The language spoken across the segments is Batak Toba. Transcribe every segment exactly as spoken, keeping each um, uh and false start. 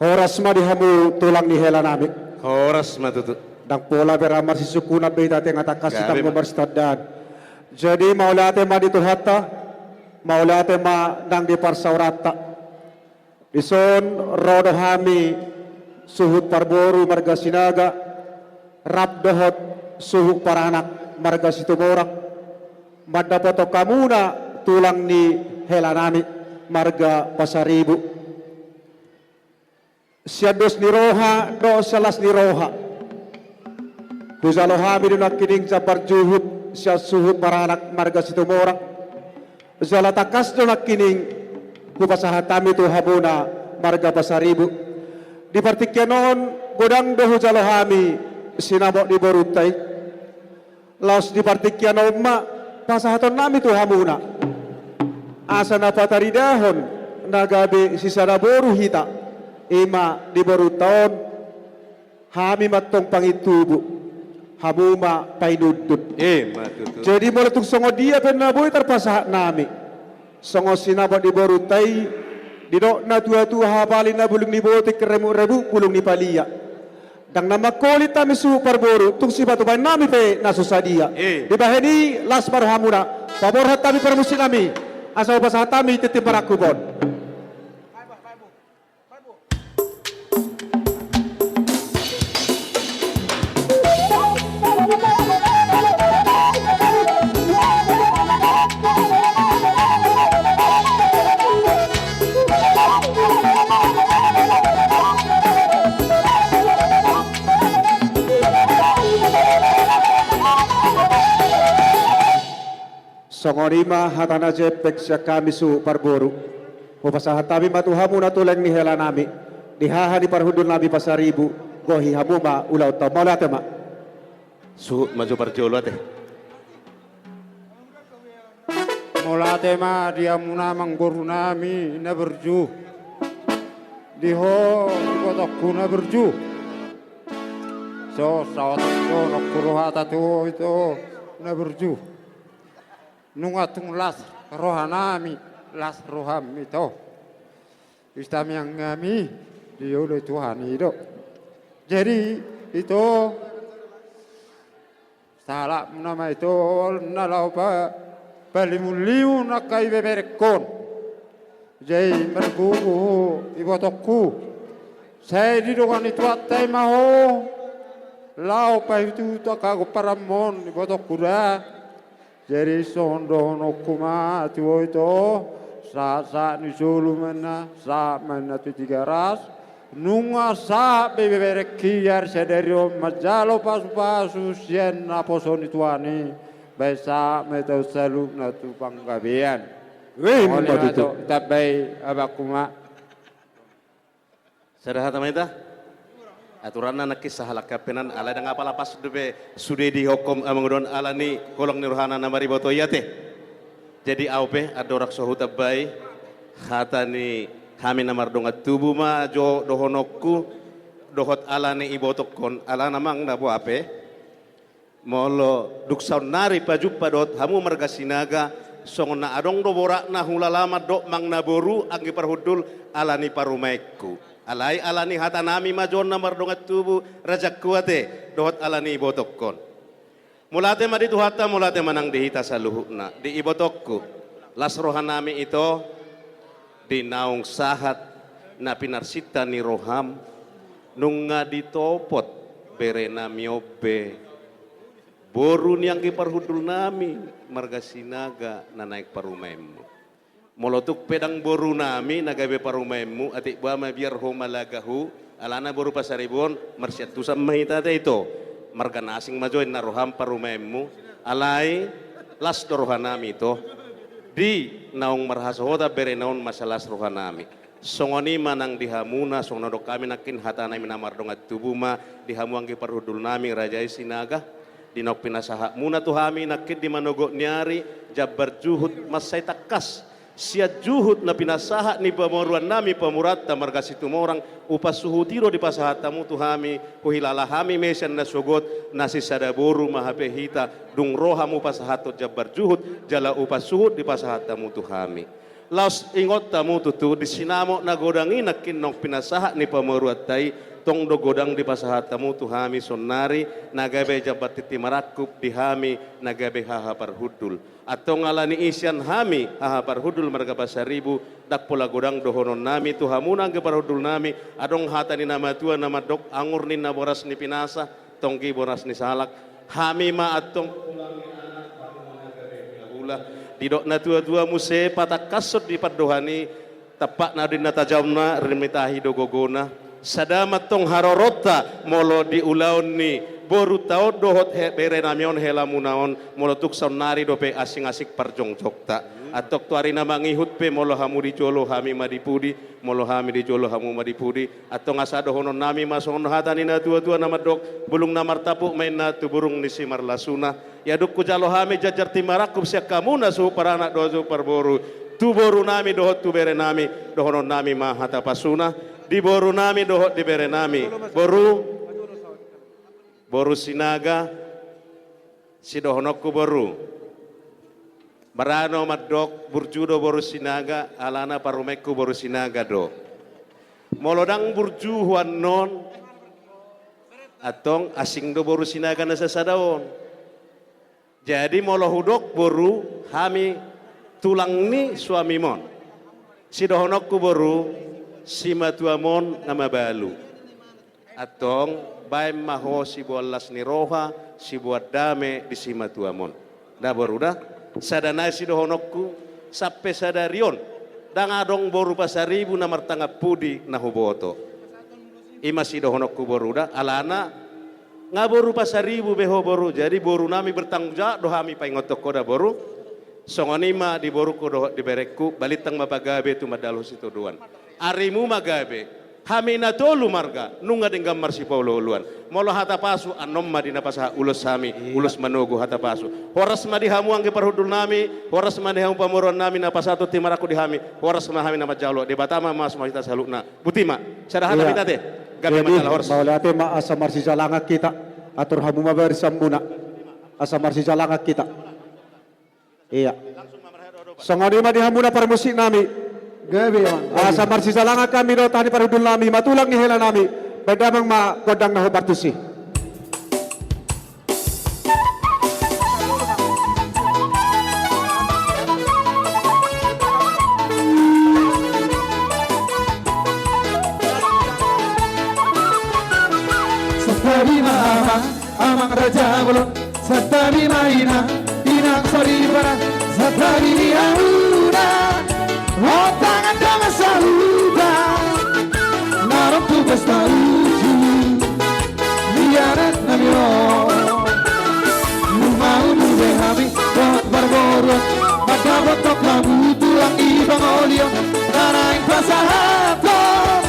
Horas ma di hamu tulang ni hela nami. Horas ma tutu. Ndang pola be ra marsisungkunan be hita, tenga tangkas hita pe marsitandaan. Jadi mauliate ma di Tuhanta, mauliate ma nang di parsaoranta. Dison ro do hami suhut parboru marga Sinaga, rap dohot suhut paranak marga Situmorang, mandapothon hamuna tulang ni hela nami marga Pasaribu. Sian dos ni roha dohot sian las ni roha, hujalo hami do nangkining jambar juhut sian suhut paranak marga Situmorang. Jala tangkas do nangkining hupasahat hami tu hamuna marga Pasaribu. Di partingkian on godang do hujalo hami sinamot ni borunta i. Laos di partingkian on ma pasahaton nami tu hamuna, asa na pataridahon na gabe sisada boru hita, i ma di borunta on. Hami ma antong pangintubu, hamu ma painundun. Ima tutu. Jadi molo tung songon dia pe na boi tarpasahat nami songon sinamot ni borunta i, didok na tuatua, hapali na bulung ni botik, remukremuku bulung ni palia. Ndang na mangkolit hami suhut parboru, tung sipatupaon nami pe na so sadia. Ima. Dibahen i las ma rohamuna, paborhat hami parmusik nami, asa hupasahat hami tintin parangkup on. Songon i ma hata na jempek sian hami suhut parboru. Hupasahat hami ma tu hamuna tulang ni hela nami, di haha ni parhundul nami Pasaribu, gohi hamu ma ulaonta on. Mauliate ma. Suhut ma jo parjolo ate. Mauliate ma di hamuna amangboru nami na burju, di ho ibotongku na burju. So saotik donganku, rohata tu ho ito na burju. Nunga tung las roha nami, las roham ito. Istamiang nami dioloi Tuhan i do. Jadi ito, sahalakmuna ma ito na laho pa, palimulimu angka ibeberengkon. Jadi margogo ibotongku, sai didongani Tuhanta i ma ho laho paihutihut angka gomparanmon ibotongku da. Jadi songon dohononku ma tu ho ito, sahat sahat ni solu ma inna, sahat ma inna tu Tigaras. Nunga sahat be ibeberengki, ari sadari on manjalo pasupasu sian naposo ni Tuhan i, bahen sahat ma ito saluhutna tu panggabean. Ima tutu. Tambai abangku ma. Sada hata ma hita. Aturanna nangkin sahalak hape nan, alai ndang apala pas dope sude dihokhom amang dohot ala ni holong ni rohana na mariboto i ate. Jadi ahu pe andorang so hutambai, hata ni hami na mardongan tubu ma jo dohononku dohot ala ni ibotongkon, alana amang na boha pe. Molo dung saonnari pajumpa dohot hamu marga Sinaga, songon na adong do boratna hulala mandok manang na boru anggi parhundul ala ni parumaenku. Alai ala ni hata nami ma jo na mardongan tubu, rajangku ate, dohot ala ni ibotongkon. Mauliate ma di Tuhanta, mauliate ma nang di hita saluhutna, di ibotongku. Las roha nami ito, di naung sahat na pinarsinta ni roham, nunga ditopot bere nami on be boru ni anggi parhundul nami marga Sinaga na naeng parumaenmu. Molo tung pe ndang boru nami na gabe parumaenmu, atik boha ma biar ho malaga hu, alana boru Pasaribu on marsiantusan ma hita ate ito. Marga na asing ma jo inna roham parumaenmu, alai las do roha nami ito. Di naung marhasohotan berena on masa las roha nami. Songon i ma nang di hamuna, songon na didok hami nangkin hata nami na mardongan tubu ma di hamu anggi parhundul nami raja i Sinaga. Di naung pinasahatmuna tu hami nangkin di manogot ni ari, jambar juhut mansai tangkas sian juhut na pinasahat ni pamoruan nami pamuranta marga Situmorang, upas suhut i do dipasahat hamu tu hami, huhilala hami ma i sian nasogot, na sisada boru ma hape hita, dung ro hamu pasahathon jambar juhut, jala upas suhut dipasahat hamu tu hami. Laos ingot hamu tutu, di sinamot na godang i nangkin naung pinasahat ni pamoruonta i, tong do godang dipasahat hamu tu hami saonnari, na gabe jamban tintin marangkup di hami na gabe haha parhundul. Antong ala ni i sian hami haha parhundul marga Pasaribu, ndang pola godang dohononnami tu hamu na anggi parhundulnami, adong hata ni na matua na mandok, angur ninna boras ni pinasa, tonggi boras ni salak. Hami ma antong tulang ni anak, hula. Didok na tuatua muse, patangkashon di pandohan i, tampakna do ninna tajamna, rim ni tahi do gogona. Sada ma antong haroronta molo di ulaon ni borunta on dohot he-, berenami on, helamuna on, molo tung saonnari dope asing-asing parjongjongta. Antong tu ari na mangihut pe, molo hamu di jolo hami ma di pudi, molo hami di jolo hamu ma di pudi. Antong asa dohononnami ma songon hata ni na tuatua na mandok, bulung na martapuk ma inna tu burung ni simarlasuna. Ia dung hujalo hami jamban tintin marangkup sian hamu na suhut paranak dohot suhut parboru, tu borunami dohot tu berenami, dohononnami ma hata pasuna di borunami dohot di berenami. Boru, boru Sinaga, sidohononku boru. Barano mandok burju do boru Sinaga, alana parumaenku boru Sinaga do. Molo ndang burju huannon, antong asing do boru Sinaga na sasada on. Jadi molo hudok boru, hami tulang ni suamimon. Sidohononku boru, simatuamon na mabalu. Antong, baen ma ho siboan las ni roha, siboan dame di simatuamon. Da boru da, sada nai sidohononku, sampe sadari on, ndang adong boru Pasaribu na martangan pudi na huboto. I ma sidohononku boru da, alana nga boru Pasaribu be ho boru, jadi borunami bertanggung jawab do hami paingothon ho da boru. Songon i ma di borungku dohot di berengku, balintang ma pagabe tumandalhon sitadoan. Arimu ma gabe, hami na tolu marga, nunga denggan marsipaolooloan. Molo hata pasu, annon ma di na pasahat ulos hami, ulos manogu hata pasu. Horas ma di hamu anggi parhundulnami, horas ma di hamu pamoruonnami na pasahat tintin marangkup di hami, horas ma hami na manjalo, Debata ma masu ma hita saluhutna. Botima, sada hata pinta ate. Gabe ma jala horas. Mauliate ma, asa marsijalangan hita. Atur hamu ma barisanmuna. Asa marsijalangan hita. Ia. Songon i ma di hamuna parmusiknami. Gabe, Amang. Asa marsijalangan hami dohot hami parhundulnami, ma tulang ni helanami. Baen damang ma gondang na hombar tusi. Santabi ma amang, amang raja bolon. Santabi ma inang, inang soripada. Santabi ni hamuna, ontangan dongan sahuta, na ro tu pesta uju ni anaknami on. Nunga ulu be hami dohot parboruon, mandapothon hamu tulang ni pangoli on, na naeng pasahathon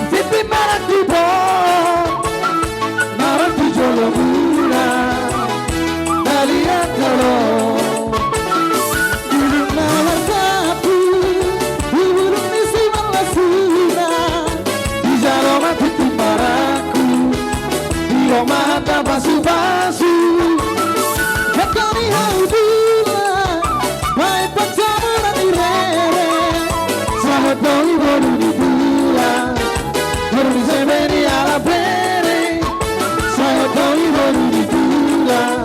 tintin marangkup on. Na ro tu jolomuna, na liat na ro. Bulung na martapuk, tu bulung ni simarlasuna. Dijalo ma tintin marangkup, didok ma hata pasupasu. Hata ni hau tulang, baen pansamotan ni rere. Sahat do i boru ni tulang, boru ni sebe ni halak bere. Sahat do i boru ni tulang,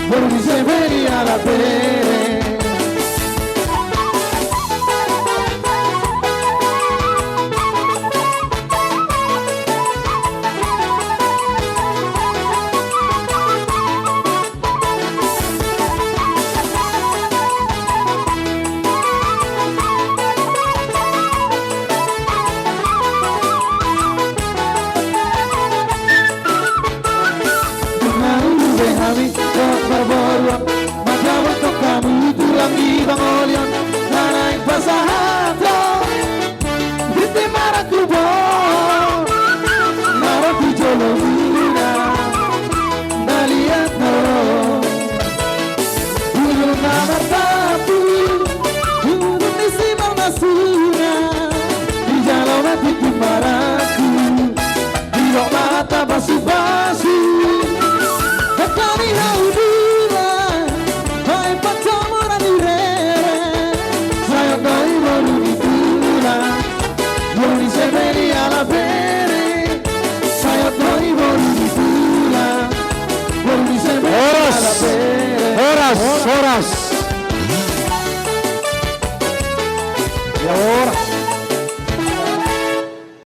boru ni sebe ni halak bere. Nunga ulu be hami dohot parboruon, mandapothon hamu tulang ni pangoli on, na naeng pasahathon tintin marangkup on. Na ro tu jolomuna, na liat na ro. Bulung na martapuk, tu bulung ni simarlasuna. Dijalo ma tintin marangkup, didok ma hata pasupasu. Hata ni hau tulang, baen pansamotan ni rere. Sahat do Horas. Ya, horas.